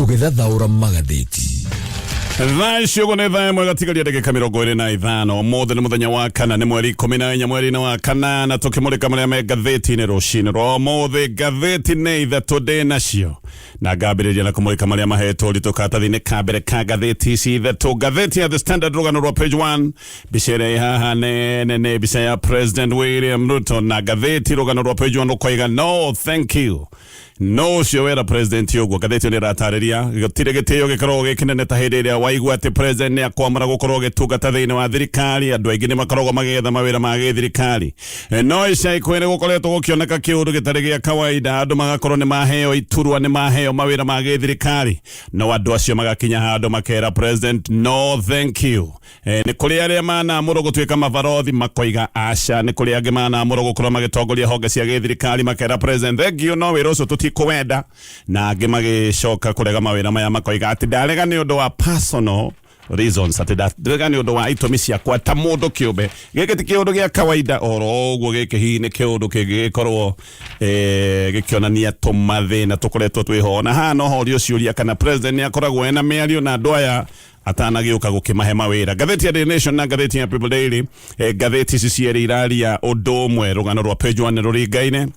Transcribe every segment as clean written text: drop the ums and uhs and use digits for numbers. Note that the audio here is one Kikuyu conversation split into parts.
Tũgĩthathaũra magathĩti. Thaa ici ũguo nĩ thaa 1 gatigaria ndagĩka 25. Ũmũthĩ nĩ mũthenya wa kana, nĩ mweri 14 mweri-inĩ wa kana, na tũkĩmũrĩka marĩa me ngathĩti-inĩ rũcinĩ rwa ũmũthĩ. Ngathĩti nĩ ithatũ ndĩ nacio, na ngambĩrĩria na kũmũrĩka marĩa mahetwo ũritũ karatathi-inĩ ka mbere ka ngathĩti ici ithatũ. Ngathĩti ya The Standard, rũgano rwa page 1, mbica ĩrĩa ĩ haha nene nĩ mbica ya President William Ruto, na ngathĩti rũgano rwa page 1 rũkoiga, "No thank you." No ũcio wera president ũguo. Ngathĩti ĩyo nĩ ĩratarĩria gũtirĩ gĩtĩo gĩkoragwo gĩ kĩnene ta hĩndĩ ĩrĩa waigua atĩ president nĩ akwamũra gũkorwo ũgĩtungata thĩinĩ wa thirikari. Andũ aingĩ nĩ makoragwo magĩetha mawĩra ma gĩthirikari, no ica ikuhĩ nĩ gũkoretwo gũkĩoneka kĩũndũ gĩtarĩ gĩa kawaida, andũ magakorwo nĩ maheo iturwa, nĩ maheo mawĩra ma gĩthirikari, no andũ acio magakinya handũ makera president, "No thank you." Nĩ kũrĩ arĩa manamũrwo gũtuĩka mabarothi, makoiga aca. Nĩ kũrĩ angĩ manamũrwo gũkorwo magĩtongoria honge cia gĩthirikari, makera president, "Thank you, no wĩra ũcio tũtikũwenda." Na angĩ magĩcoka kũrega mawĩra maya, makoiga atĩ ndarega nĩ ũndũ wa personal reasons, atĩ ndarega nĩ ũndũ wa itũmi ciakwa ta mũndũ kĩũmbe. Gĩkĩ ti kĩũndũ gĩa kawaida oro ũguo, gĩkĩ hihi nĩ kĩũndũ kĩngĩgĩkorwo gĩkĩonania tũmathĩna tũkoretwo twĩho. Na haha no horio ciũria kana president nĩ akoragwo ena mĩario na andũ aya atanagĩũka gũkĩmahe mawĩra. Ngathĩti ya Daily Nation na ngathĩti ya People Daily, ngathĩti ici cierĩ iraria ũndũ ũmwe, rũgano rwa page 1 rũringaine.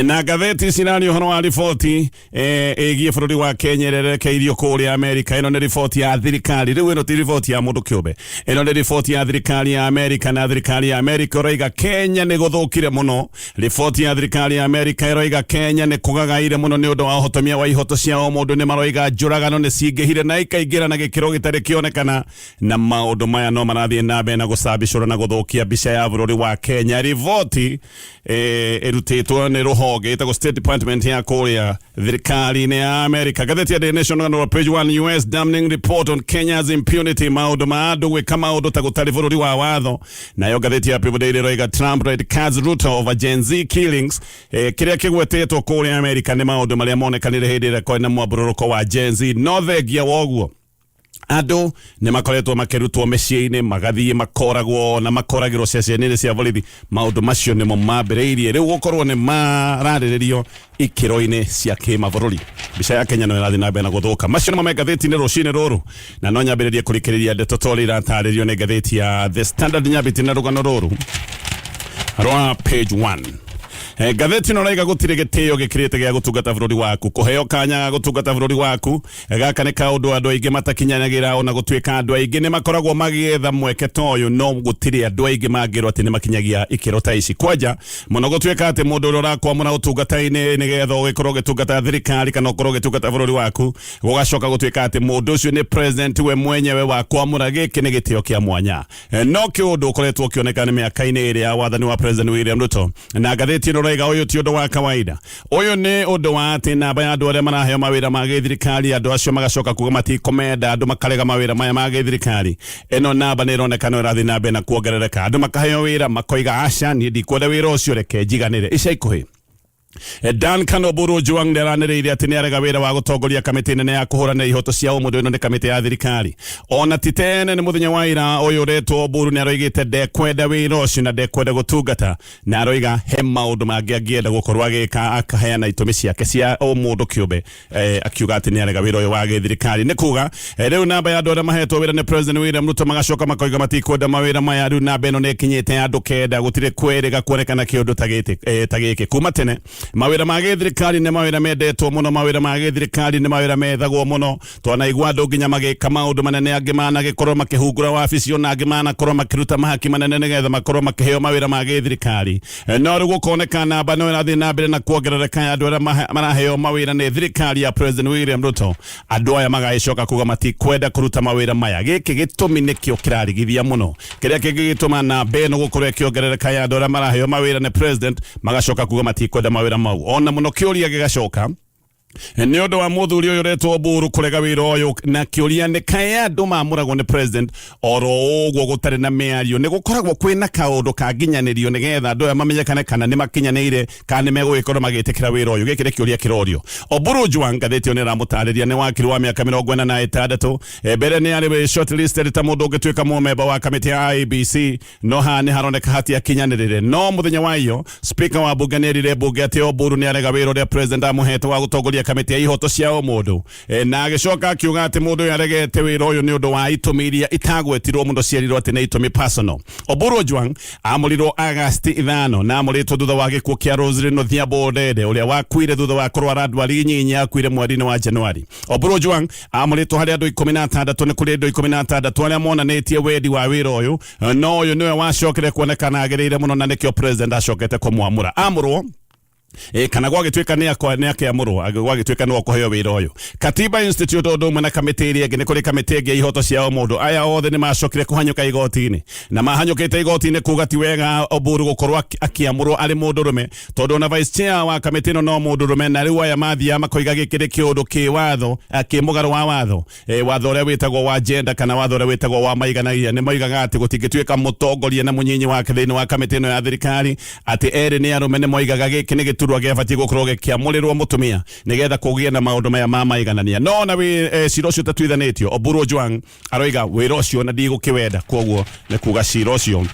Na ngathĩti ici iraria ũhoro wa riboti ĩgiĩ bũrũri wa Kenya ĩrĩa ĩrerekeirio kũrĩa Amerika. Ĩno nĩ riboti ya thirikari rĩu, ĩno ti riboti ya mũndũ kĩũmbe, ĩno nĩ riboti ya thirikari ya Amerika, na thirikari ya Amerika ĩroiga Kenya nĩ gũthũkire mũno. Riboti ya thirikari ya Amerika ĩroiga Kenya nĩ kũgagaire mũno nĩ ũndũ wa ũhotomia wa ihoto cia o mũndũ. Nĩ maroiga njũragano nĩ cingĩhire na ikaingĩra na gĩkĩro gĩtarĩ kĩonekana, na maũndũ maya no marathiĩ na mbere na gũcambicũra na gũthũkia mbica ya bũrũri wa Kenya. Riboti ĩrutĩtwo nĩ rũhonge ĩtagwo State Department ya kũrĩa thirikari-inĩ ya America. Ngathĩti ya Daily Nation, rũgano page 1, "US damning report on Kenya's impunity", maũndũ ma andũ gwĩka maũndũ ta gũtarĩ bũrũri wa watho. Nayo ngathĩti ya People Daily ĩroiga, "Trump red cards Ruto over Gen Z killings." Kĩrĩa kĩgwetetwo kũrĩa America nĩ maũndũ marĩa monekanire hĩndĩ ĩrĩa kwarĩ na mwambũrũrũko wa Gen Z, no thengia woguo andũ nĩ makoretwo makĩrutwo mĩciĩ-inĩ, magathiĩ makoragwo na makoragĩrwo ceceni-inĩ cia borithi. Maũndũ macio nĩmo mambĩrĩirie rĩu gũkorwo nĩ mararĩrĩrio ikĩro-inĩ cia kĩmabũrũri. Mbica ya Kenya no ĩrathiĩ na mbere na gũthũka. Macio nĩmo me ngathĩti-inĩ rũcinĩ rũrũ, na no nyambĩrĩrie kũrikĩrĩria ndeto ta ũrĩa iratarĩrio nĩ ngathĩti ya The Standard, nyambĩtie na rũgano rũrũ rwa page 1. Ngathĩti ĩno raiga gũtirĩ gĩtĩo gĩkĩrĩte gĩa gũtungata bũrũri waku, kũheo kanya ga gũtungata bũrũri waku. Gaka nĩ kaũndũ andũ aingĩ matakinyanagĩra. Ona gũtuĩka andũ aingĩ nĩ makoragwo magĩetha mweke ta ũyũ, no gũtirĩ andũ aingĩ mangĩrwo atĩ nĩ makinyagia ikĩro ta ici, kwanja mũno gũtuĩka atĩ mũndũ ũrĩa ũrakwamũra ũtungata-inĩ nĩgetha ũgĩkorwo ũgĩtungata thirikari kana ũkorwo ũgĩtungata bũrũri waku, gũgacoka gũtuĩka atĩ mũndũ ũcio nĩ president we mwenyewe wa kwamũra. Gĩkĩ nĩ gĩtĩo kĩa mwanya. No kĩũndũ ũkoretwo ũkĩoneka nĩ mĩaka-inĩ ĩrĩa ya wathani wa President William Ruto, na ngathĩti ĩno raiga ũyũ ti ũndũ wa kawaida. Ũyũ nĩ ũndũ wa atĩ namba ya andũ arĩa maraheo mawĩra ma gĩthirikari, andũ acio magacoka kuga matikomenda, andũ makarega mawĩra maya ma gĩthirikari. Ĩno namba nĩ ĩroneka no ĩrathiĩ na mbere na kuongerereka, andũ makaheo wĩra makoiga, "Aca, niĩ ndikwenda wĩra ũcio, reke njiganĩre." Ica ikuhĩ Duncan Oburu Ojwang nĩ aranĩrĩire atĩ nĩ arega wĩra wa gũtongoria kamĩtĩ nene ya kũhũranĩra ihoto cia ũmũndũ. Ĩno nĩ kamĩtĩ ya thirikari. Ona ti tene, nĩ mũthenya wa ira, ũyũ ũretwo Oburu nĩ aroigĩte ndekwenda wĩra ũcio na ndekwenda gũtungata, na aroiga he maũndũ mangĩ angĩenda gũkorwo agĩka, akaheana itũmi ciake cia ũmũndũ kĩũmbe, akiuga atĩ nĩ arega wĩra ũyũ wa gĩthirikari. Nĩ kuga rĩu namba ya andũ arĩa mahetwo wĩra nĩ President William Ruto magacoka makoiga matikwenda mawĩra maya, rĩu namba ĩno nĩ ĩkinyĩte ya andũ 9. Gũtirĩ kwĩrĩga kuonekana kĩũndũ ta gĩtĩ ta gĩkĩ kuma tene. Mawĩra ma gĩthirikari nĩ mawĩra mendetwo mũno, mawĩra ma gĩthirikari nĩ mawĩra methagwo mũno. Twanaigua andũ nginya magĩka maũndũ manene, angĩ managĩkorwo makĩhungura wabici, ona angĩ manakorwo makĩruta mahaki manene nĩgetha makorwo makĩheo mawĩra ma gĩthirikari. No rĩu gũkoneka namba no ĩrathiĩ na mbere na kuongerereka ya andũ arĩa maraheo mawĩra nĩ thirikari ya President William Ruto, andũ aya magagĩcoka kuga matikwenda kũruta mawĩra maya. Gĩkĩ gĩtũmi nĩkĩo kĩrarigithia mũno, kĩrĩa kĩngĩgĩtũma namba ĩno gũkorwo ĩkĩongerereka ya andũ arĩa maraheo mawĩra nĩ president, magacoka kuga matikwenda mawĩra mau. Ona mũno kĩũria gĩgacoka nĩ ũndũ wa mũthuri ũyũ ũretwo Oburu kũrega wĩra ũyũ, na kĩũria nĩ kaĩ andũ mamũragwo nĩ president oro ũguo gũtarĩ na mĩario? Nĩ gũkoragwo kwĩna kaũndũ kanginyanĩrio nĩgetha andũ aya mamenyekane kana nĩ makinyanĩire kana nĩ megũgĩkorwo magĩtĩkĩra wĩra ũyũ? Gĩkĩ nĩ kĩũria kĩrorio Oburu Ojwang. Ngathĩti ĩyo nĩ ĩramũtarĩria nĩ wakiri wa mĩaka 46. Mbere nĩ arĩ shortlisted ta mũndũ ũngĩtuĩka mũmemba wa kamĩtĩ ya IEBC, no haha nĩ haroneka hatiakinyanĩrĩre. No mũthenya wa iyo, speaker wa bunge nĩ erire bunge atĩ Oburu nĩ arega wĩra ũrĩa president amũhete wa gũtongoria. kamĩtĩ ya ihoto cia ũmũndũ. Na agĩcoka akiuga atĩ mũndũ ũyũ aregete wĩra ũyũ nĩ ũndũ wa itũmi iria itagwetirwo mũno cierirwo atĩ nĩ itũmi personal. Oburu Ojwang amũrirwo Agasti 5 na amũrĩtwo thutha wa gĩkuũ kĩa Roselyn Odhiambo Odede ũrĩa wakuire thutha wa kũrwara ndwari nyinyi, akuire mweri-inĩ wa Januari. Oburu Ojwang amũrĩtwo harĩ andũ 16. Nĩ kũrĩ andũ 16 arĩa monanĩtie wendi wa wĩra ũyũ, no ũyũ nĩwe wacokire kuonekana agĩrĩire mũno na nĩkĩo president acokete kũmwamũra. Amũrwo kana gwagĩtuĩka nĩ akĩamũrwo, gwagĩtuĩka nĩ kũheo wĩra ũyũ. Katiba Institute ũndũ ũmwe na kamĩtĩ ĩrĩa ĩngĩ, nĩ kũrĩ kamĩtĩ ĩngĩ ya ihoto cia ũmũndũ, aya othe nĩ macokire kũhanyũka igoti-inĩ na mahanyũkĩte igoti-inĩ kuga ti wega Oburu gũkorwo akĩamũrwo arĩ mũndũrũme, tondũ ona vice chair wa kamĩtĩ ĩno no mũndũrũme. Na rĩu aya mathiaga makoiga gĩkĩ nĩ kĩũndũ kĩ watho, kĩ mũgarũ wa watho, watho ũrĩa wĩtagwo wa gender kana watho ũrĩa wĩtagwo wa maiganagia. Nĩ moigaga atĩ gũtingĩtuĩka mũtongoria na mũnyinyi wake thĩinĩ wa kamĩtĩ ĩno ya thirikari atĩ erĩ nĩ arũme. Nĩ moigaga gĩkĩ nĩ gĩturwa gĩabatiĩ gũkorwo gĩkĩamũrĩrwo mũtumia nĩgetha kũgĩe na maũndũ maya ma maiganania. No na cira ũcio ũtatuithanĩtio, Oburu Ojwang aroiga wĩra ũcio na ndigũkĩwenda. Koguo nĩ kuga cira ũcio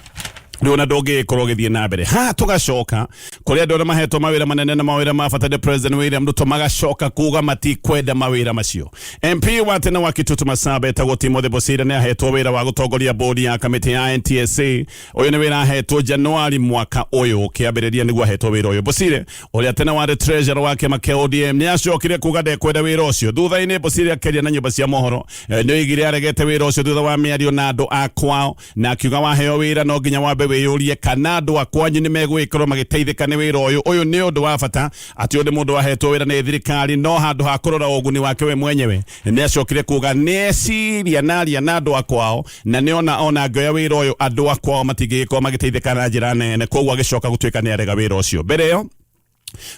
rĩu ona ndũngĩkorwo ũgĩthiĩ na mbere. Ha tũgacoka kũrĩ andũ arĩa mahetwo mawĩra manene na mawĩra ma bata nĩ President William Ruto, magacoka kuga matikwenda mawĩra macio. MP wa tene wa Kitutu Masaba etagwo Timothy Bosire nĩ ahetwo wĩra wa gũtongoria bodi ya kamĩtĩ ya NTSA. Ũyũ nĩ wĩra ahetwo Januari mwaka ũyũ ũkĩambĩrĩria nĩguo ahetwo wĩra ũyũ. Bosire ũrĩa tene warĩ treasurer wa kĩama kĩa ODM nĩ acokire kuga ndekwenda wĩra ũcio. Thutha-inĩ Bosire akĩaria na nyũmba cia mohoro, nĩ oigire aregete wĩra ũcio thutha wa mĩario na andũ a kwao, na akiuga waheo wĩra no nginya wambe wĩyũrie kana andũ a kwanyu nĩ megũgĩkorwo magĩteithĩka nĩ wĩra ũyũ. Ũyũ nĩ ũndũ wa bata atĩ ũyũ nĩ mũndũ wahetwo wĩra nĩ thirikari, no handũ ha kũrora ũguni wake we mwenyewe nĩ acokire kuga nĩ eciria na aria na andũ a kwao na nĩ ona angĩoya wĩra ũyũ andũ a kwao matingĩgĩkorwo magĩteithĩka na njĩra nene. Koguo agĩcoka gũtuĩka nĩ arega wĩra ũcio. Mbere ĩyo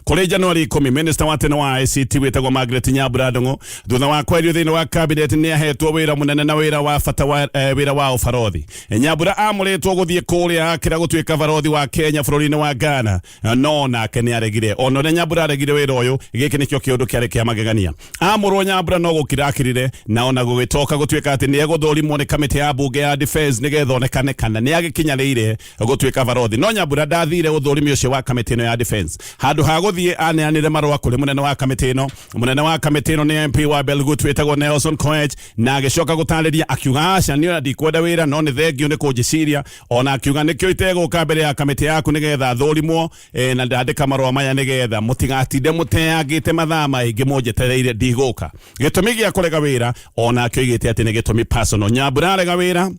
kũrĩ Januari 10, minister wa tene wa ICT wĩtagwo Margaret Nyambura Ndung'u thutha wa kwerio thĩinĩ wa cabinet nĩ ahetwo wĩra mũnene na wĩra wa bata wa wĩra wa ũbarothi. Nyambura amũrĩtwo gũthiĩ kũrĩa akĩra gũtuĩka barothi wa Kenya bũrũri-inĩ wa Ghana, no nake nĩ aregire. Ona ũrĩa Nyambura aregire wĩra ũyũ, gĩkĩ nĩkĩo kĩũndũ kĩarĩ kĩa magegania. Amũrwo Nyambura no gũkira akirire, na ona gũgĩtoka gũtuĩka atĩ nĩ egũthũrimwo nĩ kamĩtĩ ya bunge ya defense nĩgetha onekane kana nĩ agĩkinyanĩire gũtuĩka barothi. No Nyambura ndathire ũthũrimi ũcio wa kamĩtĩ ĩno ya defense. Handũ ha gũthiĩ, aneanire marũa kũrĩ mũnene wa kamĩtĩ ĩno. Mũnene wa kamĩtĩ ĩno nĩ MP wa Belgut wĩtagwo Nelson Koech, na agĩcoka gũtarĩria akiuga aca niĩ ona ndikwenda wĩra, no nĩ thengio nĩ kũnjĩciria. Ona akiuga nĩkĩo itegũka mbere ya kamĩtĩ yaku nĩgetha thũrimwo, na ndandĩka marũa maya nĩgetha mũtigatinde mũteangĩte mathaa maingĩ mũnjetereire, ndigũka. Gĩtũmi gĩa kũrega wĩra ona akĩoigĩte atĩ nĩ gĩtũmi personal. Nyambura arega wĩra,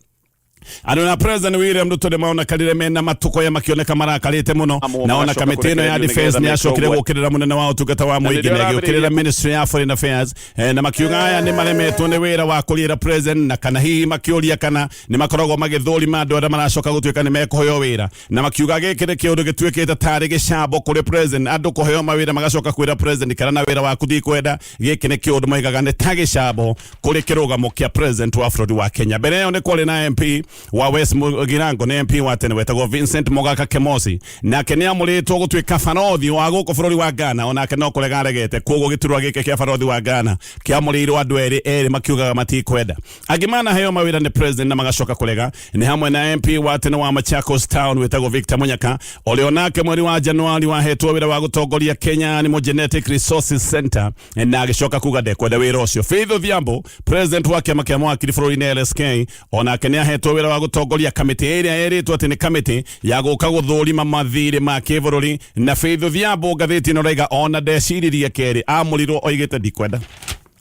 andũ na President William Ruto nĩ maonekanire mena matukoya makĩoneka marakarĩte mũno, na ona kamĩtĩ ĩno ya defense nĩ yacokire gũkĩrĩra mũnene wa ũtungata wa mũingĩ na ĩgĩũkĩrĩra Ministry ya Foreign Affairs, na makiuga aya nĩ maremetwo nĩ wĩra wa kũrĩra president, na kana hihi makĩũria kana nĩ makoragwo magĩthũrima andũ arĩa maracoka gũtuĩka nĩ mekũheo wĩra, na makiuga gĩkĩ nĩ kĩũndũ gĩtuĩkĩte tarĩ gĩcambo kũrĩ president, andũ kũheo mawĩra magacoka kwĩra president kana na wĩra waku ndikwenda. Gĩkĩ nĩ kĩũndũ moigaga nĩ ta gĩcambo kũrĩ kĩrũgamo kĩa president wa bũrũri wa Kenya. Mbere ĩyo nĩ kwarĩ na MP wa West Mugirango, nĩ MP wa tene wetagwo Vincent Mogaka Kemosi, nake nĩ amũrĩtwo gũtuĩka barothi wa gũkũ bũrũri wa Ghana, onake no kũrega aregete. Koguo gĩturwa gĩkĩ kĩa barothi wa Ghana kĩamũrĩirwo andũ erĩ erĩ makiugaga matikwenda. Angĩ manaheo mawĩra nĩ president na magacoka kũrega nĩ hamwe na MP wa tene wa Machakos Town wĩtagwo Victor Munyaka, ũrĩa onake mweri wa Januari wahetwo wĩra wa gũtongoria Kenya Animal Genetic Resources Center na agĩcoka kuga ndekwenda wĩra ũcio. Faith Odhiambo, president wa kĩama kĩa mawakiri bũrũri-inĩ LSK, onake nĩ ahetwo wĩra wa gũtongoria kamĩtĩ ĩrĩa ĩrĩtwo atĩ nĩ kamĩtĩ ya gũka gũthũrima mathirĩ ma kĩbũrũri. Na Faith Odhiambo, ngathĩti ĩno raiga ona ndeciririe kerĩ, amũrirwo oigĩte ndikwenda.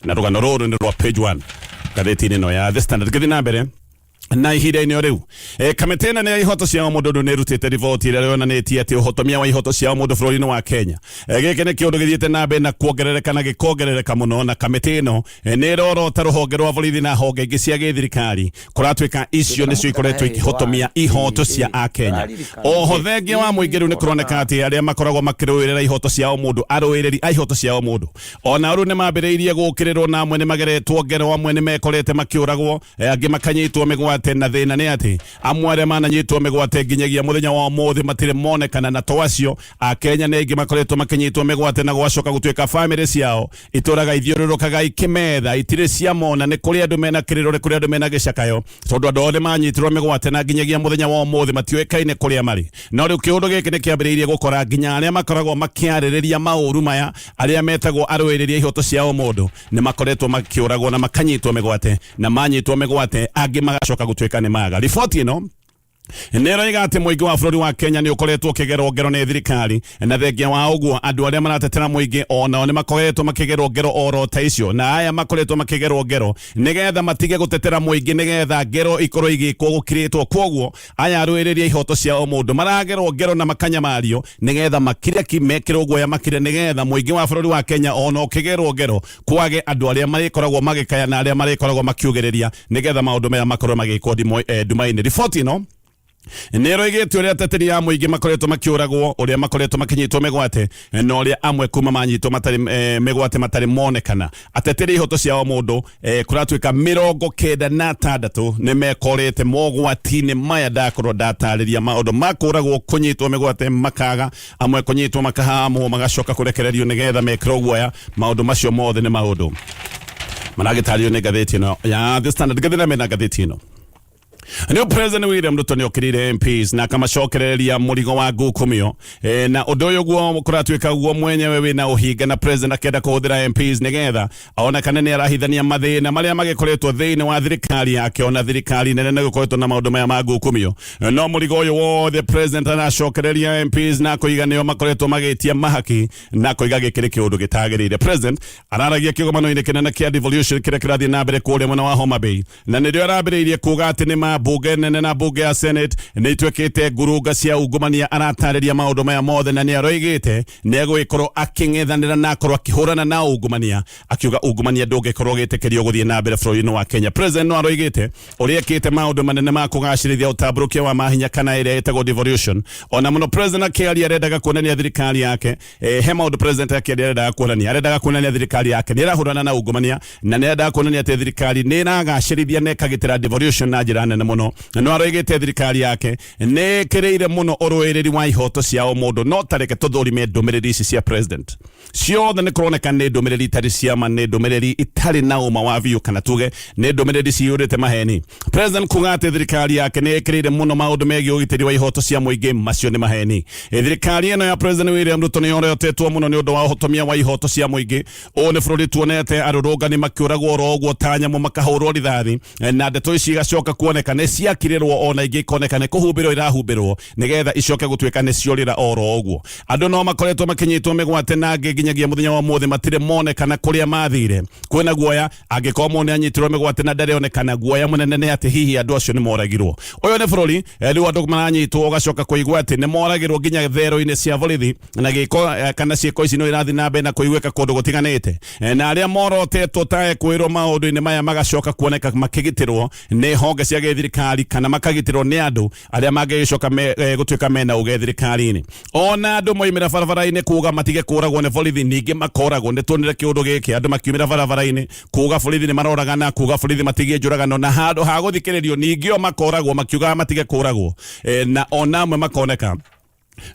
Na rũgano rũrũ nĩ rwa page 1 ngathĩti-inĩ ĩno ya The Standard. Ngĩthiĩ na mbere na ihinda-inĩ o rĩu, kamĩtĩ ĩno ya ihoto cia mũndũ nĩ ĩrutĩte riboti ĩrĩa yonanĩtie atĩ ũhotomia wa ihoto cia mũndũ bũrũri-inĩ wa Kenya, gĩkĩ nĩ kĩũndũ gĩthiĩte na mbere na kuongerereka na gĩkongerereka mũno. Na kamĩtĩ ĩno nĩ ĩrorota rũhonge rwa borithi na honge ingĩ cia gĩthirikari kũratuĩka icio nĩcio ikoretwo ikĩhotomia ihoto cia akenya. Oho thengia wa mũingĩ, rĩu nĩ kũroneka atĩ arĩa makoragwo makĩrũĩrĩra ihoto cia mũndũ, arũĩrĩri a ihoto cia mũndũ, ona rĩu nĩ mambĩrĩirie gũkĩrĩrwo, na amwe nĩ mageretwo ngero, amwe nĩ mekorete makĩũragwo, angĩ makanyitwo mĩgwate. mĩgwate na thĩna nĩ atĩ amwe arĩa mananyitwo mĩgwate nginyagia mũthenya wa ũmũthĩ matirĩ monekana na to acio Akenya nĩ aingĩ makoretwo makĩnyitwo mĩgwate na gwacoka gũtuĩka bamĩrĩ ciao itũraga ithiũrũrũkaga ikĩmetha itirĩ ciamona. Nĩ kũrĩ andũ mena kĩrĩro, nĩ kũrĩ andũ mena gĩcakayo tondũ andũ othe manyitirwo mĩgwate na nginyagia mũthenya wa ũmũthĩ matiũĩkaine kũrĩa marĩ. No rĩu kĩũndũ gĩkĩ nĩ kĩambĩrĩirie gũkora nginya arĩa makoragwo makĩarĩrĩria maũru maya, arĩa metagwo arũĩrĩri a ihoto cia ũmũndũ, nĩ makoretwo makĩũragwo na makanyitwo mĩgwate, na manyitwo mĩgwate angĩ magacoka gũtuĩka nĩ maga. Riboti ĩno nĩ ĩroiga atĩ mũingĩ wa bũrũri wa Kenya nĩ ũkoretwo ũkĩgerwo ngero nĩ thirikari, na thengia wa ũguo andũ arĩa maratetera mũingĩ onao nĩ makoretwo makĩgerwo ngero oro ta icio, na aya makoretwo makĩgerwo ngero nĩgetha matige gũtetera mũingĩ, nĩgetha ngero ikorwo igĩkwo gũkirĩtwo. Kwoguo aya arũĩrĩri a ihoto cia ũmũndũ maragerwo ngero na makanyamario nĩgetha makire ki, mekĩrwo guoya makire, nĩgetha mũingĩ wa bũrũri wa Kenya ona ũkĩgerwo ngero kwage andũ arĩa marĩkoragwo magĩkaya na arĩa marĩkoragwo makiugĩrĩria, nĩgetha maũndũ maya makorwo magĩkwo nduma-inĩ. Riboti ĩno nĩ ĩroigĩte ũrĩa ateteri a mũingĩ makoretwo makĩũragwo, ũrĩa makoretwo makĩnyitwo mĩgwate, na ũrĩa amwe kuma manyitwo matarĩ mĩgwate matarĩ monekana. Ateteri a ihoto cia mũndũ kũratuĩka 96 nĩ mekorete mogwati-inĩ maya ndakorwo ndatarĩria, maũndũ ma kũragwo, kũnyitwo mĩgwate makaga, amwe kũnyitwo makahamwo magacoka kũrekererio nĩgetha mekĩrwo guoya. Maũndũ macio mothe nĩ maũndũ maragĩtarĩrio nĩ ngathĩti ĩno ya The Standard. Ngathĩra mena ngathĩti ĩno nĩ President William Ruto nĩ okĩrĩire MPs na akamacokereria mũrigo wa ngukumio na ũndũ ũyũ guo kũratuĩka guo mwenyewe wĩna ũhinga, na president akĩenda kũhũthĩra MPs nĩgetha onekane nĩ arahithania mathĩna marĩa magĩkoretwo thĩinĩ wa thirikari yake, ona thirikari nene nĩ gũkoretwo na maũndũ maya ma ngukumio. No mũrigo ũyũ wothe president aracokereria MPs na kũiga nĩo makoretwo magĩtia mahaki na kũiga gĩkĩ nĩ kĩũndũ gĩtagĩrĩire. President araragia kĩgomano-inĩ kĩnene kĩa devolution kĩrĩa kĩrathiĩ na mbere kũrĩa mwena wa Homa Bay, na nĩrĩo arambĩrĩirie kuga atĩ nĩ ma mbunge nene na mbunge ya Senate nĩ ituĩkĩte ngurunga cia ungumania. Aratarĩria maũndũ maya mothe na nĩ aroigĩte nĩ egũgĩkorwo akĩng'ethanĩra na akorwo akĩhũrana na ungumania, akiuga ungumania ndũngĩkorwo ũgĩtĩkĩrio gũthiĩ na mbere bũrũri-inĩ wa Kenya. President no aroigĩte ũrĩa ekĩte maũndũ manene ma kũgacĩrithia ũtambũrũkia wa mahinya kana ĩrĩa ĩtagwo devolution. Ona mũno president akĩaria arendaga kuonania thirikari yake he maũndũ president akĩaria arendaga kuonania, arendaga kuonania thirikari yake nĩ ĩrahũrana na ungumania, na nĩ arendaga kuonania atĩ thirikari nĩ ĩragacĩrithia na ĩkagitĩra devolution na njĩra nene mũno. Na no aroigĩte thirikari yake nĩ ĩkĩrĩire mũno ũrũĩrĩri wa ihoto cia ũmũndũ. No tareke tũthũrime ndũmĩrĩri ici cia president ciothe, nĩ kũroneka nĩ ndũmĩrĩri itarĩ ciama, nĩ ndũmĩrĩri itarĩ na ũma wa biũ, kana tuge nĩ ndũmĩrĩri ciyũrĩte maheni. President kuga atĩ thirikari yake nĩ ĩkĩrĩire mũno maũndũ megiĩ ũgitĩri wa ihoto cia mũingĩ, macio nĩ maheni. Thirikari ĩno ya President William Ruto nĩ yorotetwo mũno nĩ ũndũ wa ũhotomia wa ihoto cia mũingĩ. Ũũ nĩ bũrũri tuonete arũrũngani makĩũragwo oro ũguo ta nyamũ, makahũrwo rithathi, na ndeto ici igacoka kuoneka nĩ ciakirĩrwo, ona ingĩ ikoneka nĩ kũhumbĩrwo irahumbĩrwo nĩgetha icoke gũtuĩka nĩ ciorĩra oro ũguo. Andũ no makoretwo makĩnyitwo mĩgwate na angĩ nginyagia mũthenya wa ũmũthĩ matirĩ monekana kũrĩa mathire. Kwĩna guoya angĩkorwo mũndũ nĩanyitirwo mĩgwate na ndarĩonekana, guoya mũnene nĩ atĩ hihi andũ acio nĩ moragirwo. Ũyũ nĩ bũrũri rĩu andũ maranyitwo ũgacoka kũigua atĩ nĩ moragirwo nginya thero-inĩ cia borithi, na gĩko kana ciĩko ici no irathiĩ na mbere na kũiguĩka kũndũ gũtiganĩte, na arĩa morotetwo ta ekwĩrwo maũndũ-inĩ maya magacoka kuoneka makĩgitĩrwo nĩ honge cia gĩthirikari kana makagitĩrwo nĩ andũ arĩa mangĩgĩcoka gũtuĩka mena uge thirikari-inĩ. Ona andũ moimĩra barabara-inĩ kuga matige kũragwo nĩ borithi, ningĩ makoragwo. Nĩ tuonire kĩũndũ gĩkĩ, andũ makiumĩra barabara-inĩ kuga borithi nĩ maroragana, kuga borithi matigie njũragano, na handũ ha gũthikĩrĩrio ningĩ o makoragwo makiugaga matige kũragwo, na ona amwe makoneka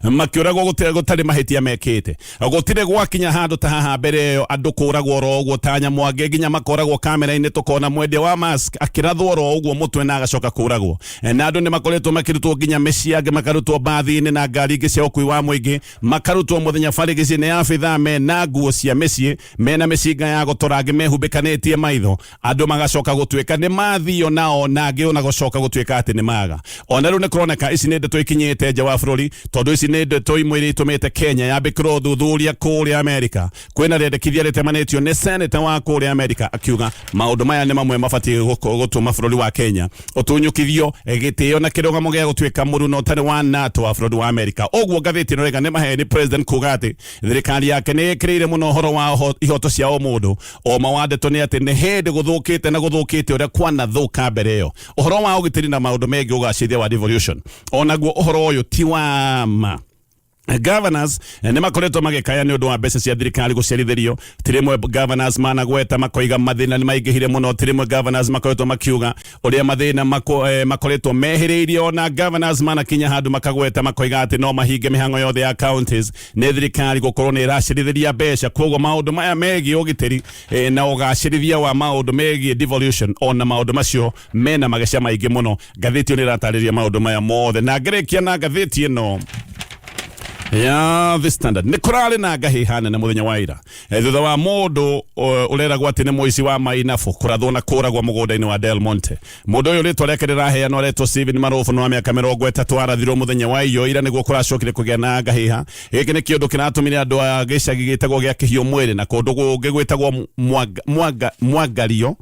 makiuragwo gũtarĩ mahĩtia mekĩte. Gũtirĩ gwakinya handũ ta haha mbere ĩyo, andũ kũragwo oro ũguo ta nyamũ, angĩ nginya makoragwo kamera-inĩ, tũkona mwendia wa mask akĩrathwo oro ũguo mũtwe na agacoka kũragwo. Na andũ nĩ makoretwo makĩrutwo nginya mĩciĩ, angĩ makarutwo mbathi-inĩ na ngari ingĩ cia ũkui wa mũingĩ, makarutwo mũthenya barigicĩ nĩ abithaa mena nguo cia mĩciĩ, mena mĩcinga ya gũtora, angĩ mehumbĩkanĩtie maitho, andũ magacoka gũtuĩka nĩ mathio nao, na angĩ ona gũcoka gũtuĩka atĩ nĩ maga. Ona rĩu nĩ kũroneka ici nĩ ndeto ikinyĩte nja wa bũrũri, tondũ ici nĩ ndeto imwe iria itũmĩte Kenya yambĩkĩrwo ũthuthuria kũrĩa Amerika. Kwĩna rĩendekithia rĩtemanĩtio nĩ seneta wa kũrĩa Amerika akiuga maũndũ maya nĩ mamwe mabatiĩ gũtũma bũrũri wa Kenya ũtunyũkithio gĩtĩo na kĩrũgamo gĩa gũtuĩka mũruna ũtarĩ wa NATO wa bũrũri wa Amerika. Ũguo ngathĩti ĩno ĩrauga nĩ maheni president kuga atĩ thirikari yake nĩ ĩkĩrĩire mũno ũhoro wa ihoto cia ũmũndũ. Ũma wa ndeto nĩ atĩ nĩ hĩndĩ gũthũkĩte na gũthũkĩte ũrĩa kwanathũka mbere ĩyo. Ũhoro wa ũgitĩri na maũndũ megiĩ ũgacĩrithia wa devolution, onaguo ũhoro ũyũ ti wa ma. Governors nĩ makoretwo magĩkaya nĩ ũndũ wa mbeca cia thirikari gũcerithĩrio. Ti rĩmwe governors managweta makoiga mathĩna nĩ maingĩhire mũno. Ti rĩmwe governors makoretwo makiuga ũrĩa mathĩna makoretwo mehĩrĩirie. Ona governors manakinya handũ makagweta makoiga atĩ no mahinge mĩhang'o yothe ya counties nĩ thirikari gũkorwo nĩ ĩracerithĩria mbeca. Koguo maũndũ maya megiĩ ũgitĩri na ũgacĩrithia wa maũndũ megiĩ devolution, ona maũndũ macio mena mageca maingĩ mũno. Ngathĩti ĩyo nĩ ĩratarĩria maũndũ maya mothe. Na ngĩrĩkia na ngathĩti ĩno ya The Standard, nĩ kũrarĩ na ngahĩha nene mũthenya wa ira thutha wa mũndũ ũreragwo atĩ nĩ mũici wa mainabu kũrathwo na kũragwo mũgũnda-inĩ wa Del Monte. Mũndũ ũyũ rĩtwa rĩake rĩraheanwo aretwo Steven Marufu, wa mĩaka 30, arathirwo mũthenya wa iyo ira nĩguo kũracokire kũgĩa na ngahĩha. Gĩkĩ nĩ kĩũndũ kĩratũmire andũ a gĩcagi gĩtagwo gĩa Kĩhiũ Mwĩrĩ na kũndũ kũngĩ gwĩtagwo Mwangario,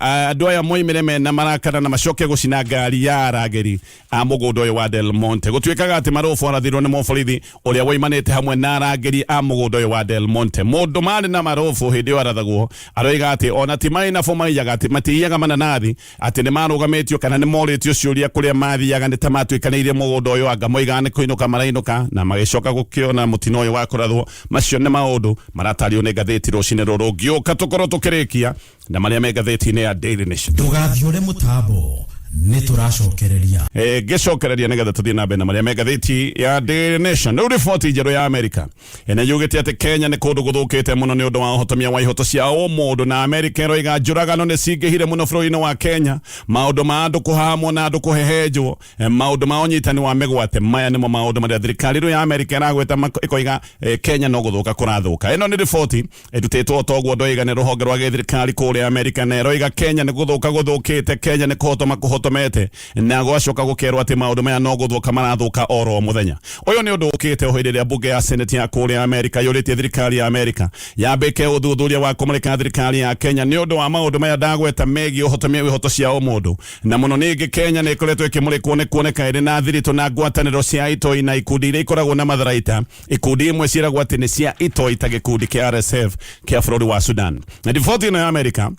andũ aya moimire mena marakara na macoke gũcina ngari ya arangĩri a mũgũnda ũyũ wa Del Monte. Gũtuĩkaga atĩ Marufu arathirwo nĩ mũborithi ũrĩa woimanĩte hamwe na arangĩri a mũgũnda ũyũ wa Del Monte. Mũndũ marĩ na Marufu hĩndĩ ĩyo arathagwo aroiga atĩ ona ti mainabu maiyaga, atĩ matiiyaga mananathi, atĩ nĩ marũgamĩtio kana nĩ morĩtio ciũria kũrĩa mathiaga nĩ ta matuĩkanĩirie mũgũnda ũyũ, anga moigaga nĩ kũinũka marainũka na magĩcoka gũkĩona mũtino ũyũ wa kũrathwo. Macio nĩ maũndũ maratario nĩ ngathĩti rũcinĩ rũrũ. Ngĩũka tũkorwo tũkĩrĩkia na marĩa me ngathĩti-inĩ ya Daily Nation. Ndũgathiũre mũtambo, nĩ tũracokereria. Ngĩcokereria nĩgetha tũthiĩ na mbere na marĩa me ngathĩti ya Daily Nation. Rĩu riboti njerũ ya Amerika na yugĩte atĩ Kenya nĩ kũndũ gũthũkĩte mũno nĩ ũndũ wa ũhotomia wa ihoto cia ũmũndũ, na Amerika ĩroiga njũragano nĩ cingĩhire mũno bũrũri-inĩ wa Kenya, maũndũ ma andũ kũhahamwo na andũ kũhehenjwo, maũndũ ma ũnyitani wa mĩgwate. Maya nĩmo maũndũ marĩa thirikari rĩu ya Amerika ĩragweta ĩkoiga Kenya no gũthũka kũrathũka. Ĩno nĩ riboti ĩrutĩtwo toguo ndoiga nĩ rũhonge rwa gĩthirikari kũrĩa Amerika, na ĩroiga Kenya nĩ gũthũka gũthũkĩte, Kenya nĩ kũhotoma kũhotomete, na gwacoka gũkerwo atĩ maũndũ maya no gũthũka marathũka oro mũthenya. Ũyũ nĩ ũndũ ũkĩte o hĩndĩ ĩrĩa mbunge ya Senate ya kũrĩa Amerika yũrĩtie thirikari ya Amerika yambĩke ũthuthuria wa kũmũrĩka thirikari ya Kenya nĩ ũndũ wa maũndũ maya ndagweta megiĩ ũhotomia wa ihoto cia ũmũndũ. Na mũno ningĩ Kenya nĩ ĩkoretwo ĩkĩmũrĩkwo nĩ kuoneka ĩrĩ na thiritũ na ngwatanĩro cia itoi na ikundi iria ikoragwo na matharaita. Ikundi imwe ciĩragwo atĩ nĩ cia itoi ta gĩkundi kĩa RSF kĩa bũrũri wa Sudan. Na riboti ĩno ya Amerika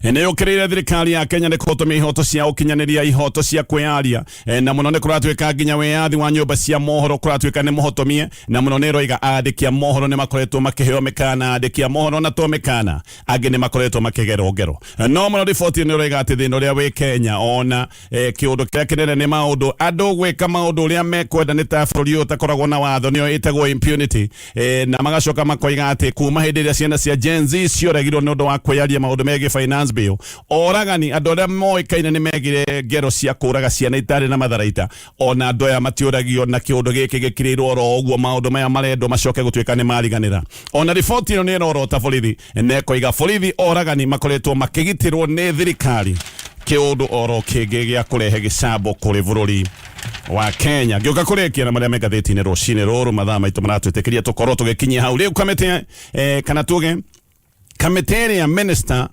nĩ yũkĩrĩire thirikari ya Kenya nĩ kũhotomia ihoto cia ũkinyanĩria, ihoto cia kwĩyaria, na mũno nĩ kũratuĩka nginya wĩyathi wa nyũmba cia mohoro kũratuĩka nĩ mũhotomie, na mũno nĩ ĩroiga andĩki a mohoro nĩ makoretwo makĩheo mĩkana, andĩki a mohoro na to mĩkana, angĩ nĩ makoretwo makĩgerwo ngero. No mũno riboti ĩno ĩroiga atĩ thĩna ũrĩa wĩ Kenya ona kĩũndũ kĩrĩa kĩnene nĩ maũndũ andũ gwĩka maũndũ ũrĩa mekwenda, nĩ ta bũrũri ũyũ ũtakoragwo na watho, nĩyo ĩtagwo impunity. Na magacoka makoiga atĩ kuma hĩndĩ ĩrĩa ciana cia Gen Z cioregirwo nĩ ũndũ wa kwĩyaria maũndũ megiĩ finance bill, oragani andũ arĩa moĩkaine nĩ megire ngero cia kũraga ciana itarĩ na matharaita, ona andũ aya matiũragio, na kĩũndũ gĩkĩ gĩkirĩirwo oro ũguo. Maũndũ maya marendwo macoke gũtuĩka nĩ mariganĩra. Ona riboti ĩno nĩ ĩrorota borithi na ĩkoiga borithi oragani makoretwo makĩgitĩrwo nĩ thirikari, kĩũndũ oro kĩngĩ gĩa kũrehe gĩcambo kũrĩ bũrũri wa Kenya. Ngĩũka kũrĩkia na marĩa me ngathĩti-inĩ rũcinĩ rũrũ, mathaa maitũ maratwĩtĩkĩria tũkorwo tũgĩkinyia hau. Rĩu kamĩtĩ kana tuge kamĩtĩ ĩrĩa minister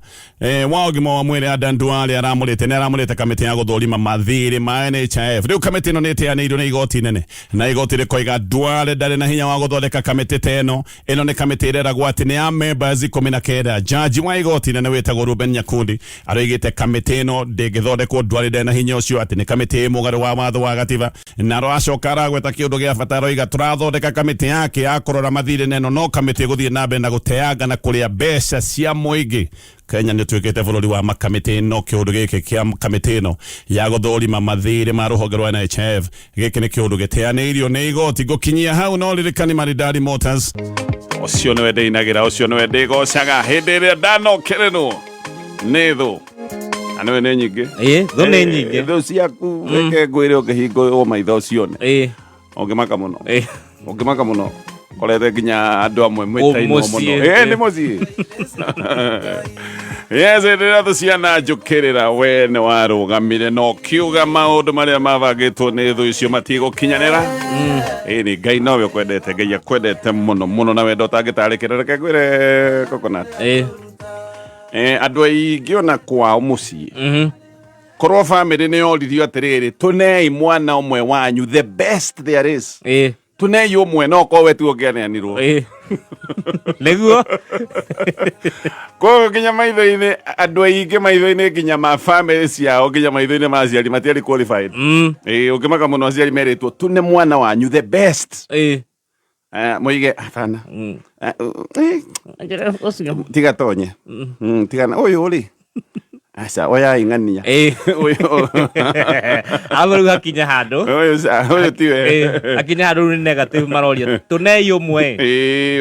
wa ũgima wa mwĩrĩ Adan Duale aramũrĩte, nĩ aramũrĩte kamĩtĩ ya gũthũrima mathirĩ ma NHIF. Rĩu kamĩtĩ ĩno nĩ ĩteanĩirio nĩ igoti inene, na igoti rĩkoiga Duale ndarĩ na hinya wa gũthondeka kamĩtĩ ta ĩno. Ĩno nĩ kamĩtĩ ĩreragwo atĩ nĩ ya members 19. Jaji wa igoti inene wĩtagwo Ruben Nyakundi aroigĩte kamĩtĩ ĩno ndĩngĩthondekwo, Duale ndarĩ na hinya ũcio, atĩ nĩ kamĩtĩ ĩ mũgarũ wa watho wa gatiba. Na aracoka aragweta kĩũndũ gĩa bata, aroiga tũrathondeka kamĩtĩ yake ya kũrora mathirĩ, na ĩno no kamĩtĩ ĩgũthiĩ na mbere na gũteanga na kũrĩa mbeca cia mũingĩ. Kenya nĩ ũtuĩkĩte bũrũri wa makamĩtĩ, no kĩũndũ gĩkĩ kĩa kamĩtĩ ĩno ya gũthũrima mathirĩ ma rũhonge rwa NHIF, gĩkĩ nĩ kĩũndũ gĩteanĩirio nĩ igoti. Ngũkinyia hau, no ririkani Maridadi Motors, ũcio nĩwe ndĩinagĩra, ũcio nĩwe ndĩgocaga hĩndĩ ĩrĩa ndanokererwo nĩ thũ, na nĩwe nĩ nyingĩ. Ĩĩ, thũ nĩ nyingĩ. Thũ ciaku, reke ngwĩre, ũkĩhingũrwo maitho ũcione, ũngĩmaka mũno, ũngĩmaka mũno korete nginya andũ amwe mwĩtainwo mũno. Mũciĩ. Ĩ, nĩ mũciĩ. Yes, hĩndĩ ĩrĩa thũ ciana njũkĩrĩra, we nĩ warũgamire na ũkiuga maũndũ marĩa mabangĩtwo nĩ thũ icio matigũkinyanĩra. Ĩ, nĩ Ngai nowe ũkwendete, Ngai akwendete mũno mũno na wendo ũtangĩtarĩkĩra. Reke ngwĩre, Coconut, andũ aingĩ ona kwao mũciĩ, korwo family nĩ yoririo atĩrĩrĩ, tũnei mwana ũmwe wanyu, the best there is, tunei ũmwe, no korwo we tu ũngĩaneanirwo. Nĩguo. Koguo nginya maitho-inĩ andũ aingĩ, maitho-inĩ nginya ma family ciao, nginya maitho-inĩ ma aciari, matiarĩ qualified. Ĩĩ, ũngĩmaka mũno aciari merĩtwo tune mwana wanyu the best. Moige hapana. Tiga tonye. Tiga ũyũ rĩ. Aca oya ing'ania. Ũyũ. Abo rĩu hakinya handũ. Ũyũ ũyũ tiwe. Hakinya handũ rĩu nĩ negative maroria tũnei ũmwe.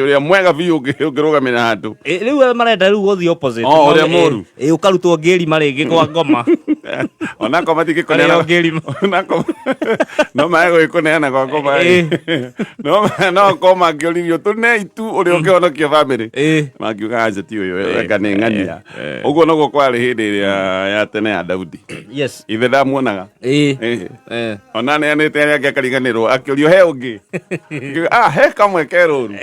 Ũrĩa mwega biũ ũngĩrũgamĩra handũ. Rĩu marenda rĩu gũthiĩ opposite. Oh, ũrĩa mũru. Ũkarutwo ngĩrima rĩngĩ kwa ngoma. Ona ngoma tingĩkũneana. Arĩa ngĩrima. Ona ngoma. No mae gũgĩkũneana kwa ngoma. No no ko mangĩoririo tũnei tu ũrĩa ũngĩhonokia family. Mangiuga aca ti ũyũ anga nĩ ng'ania. Ũguo noguo kwarĩ hĩndĩ ĩrĩa ya tene ya Daudi. Yes. Ithe ndamuonaga. Ona neanĩte arĩa angĩ akariganĩrwo akĩũrio he ũngĩ. Akiuga, ah he kamwe ke rũru.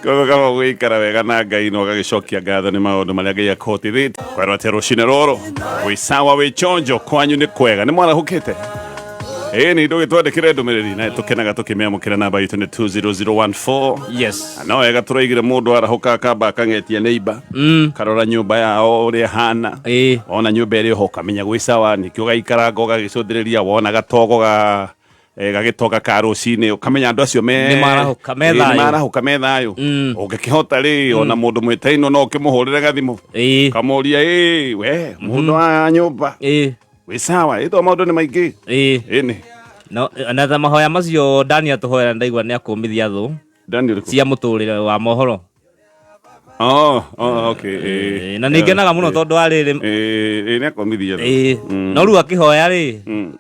Koguo kaba gũikara wega na Ngai na ũgagĩcokia ngatho nĩ maũndũ marĩa Ngai akũhotithĩtie. Kwerwo atĩ rũcinĩ rũrũ wĩ sawa wĩ chonjo kwanyu nĩ kwega nĩ mwarahũkĩte. Ĩĩ nĩ ndũgĩtwandĩkĩre ndũmĩrĩri na tũkenaga tũkĩmĩamũkĩra namba itũ nĩ 20014. Yes. No wega tũraigire mũndũ arahũka akamba akang'etia neighbor. Karora nyũmba yao ũrĩa ĩhana. Wona nyũmba ĩrĩ oho ũkamenya gwĩ sawa nĩkĩo ũgaikaranga ũgagĩcũthĩrĩria wona gatogo ga gagĩtoga ka rũcinĩ ũkamenya andũ acio me Nĩmarahũka, me thayũ. Nĩmarahũka me thayũ. Ũngĩkĩhota rĩ ona mũndũ mwĩtainwo no ũkĩmũhũrĩre gathimũ. Ũkamũria ĩ we mũndũ wa nyũmba wĩ sawa ĩ to maũndũ nĩ maingĩ. Ĩni. No na ta mahoya macio Dani atũhoera ndaigua nĩ akũmithia thũ Dani ũrĩkũ? cia mũtũrĩre wa mohoro. Oh, oh, okay. Na nĩ ngenaga mũno tondũ wa rĩrĩ. Nĩ akomithia thũ. No rĩu akĩhoya rĩ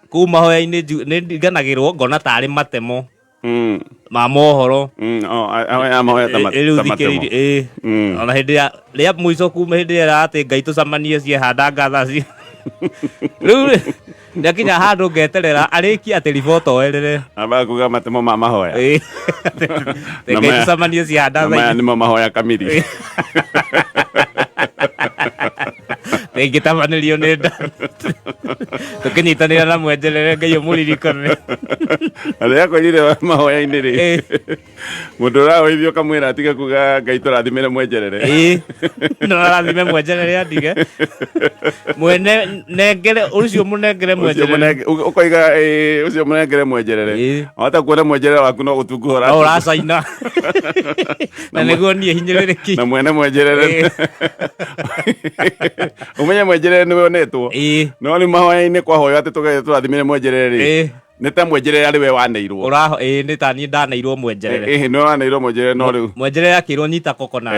kũu mahoya-inĩ nĩ ndiganagĩrwo ngona tarĩ matemo ma mohoro. Ahoya mahoya ta Rĩu ta matemo. thikĩrĩirie ona hĩndĩ ya rĩa mũico kuma hĩndĩ ĩrĩa atĩ Ngai tũcemanie ciehanda thaa ci. Rĩu rĩ nĩakinya handũ ngeterera arĩkie atĩ ribota oerere. Ambaga kuga matemo ma mahoya. Ngai tũcemanie ciehanda Na thaa maya ici. nĩmo mahoya kamiri. Ingĩtabanĩrio nĩ nda. Tũkĩnyitanĩra na mwenjerere Ngai ũmũririkane. Arĩa akwĩrire mahoya-inĩ rĩ mũndũ ũrahoithio ũkamwĩra atige kuga Ngai tũrathimĩre mwenjerere. No arathime mwenjerere andige. Mwene nengere ũcio mũnengere Ũcio mwenjerere. Ũkoiga ũcio mũnengere mwenjerere. Wahota kuona mwenjerere waku no gũtunguha No ũracaina. Na nĩguo niĩ hinyĩrĩrĩki. Na mwene mwenjerere. Ũmenye mwenjerere nĩwe onetwo. No rĩu mahoya-inĩ kwahoywo atĩ tũrathimĩre mwenjerere rĩ. Nĩ ta mwenjerere arĩ we waneirwo. Ũraho nĩ ta niĩ ndaneirwo mwenjerere. Nĩwe waneirwo mwenjerere no rĩu. Mwenjerere akĩrwo nyita coconut.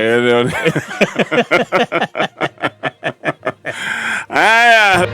Aya.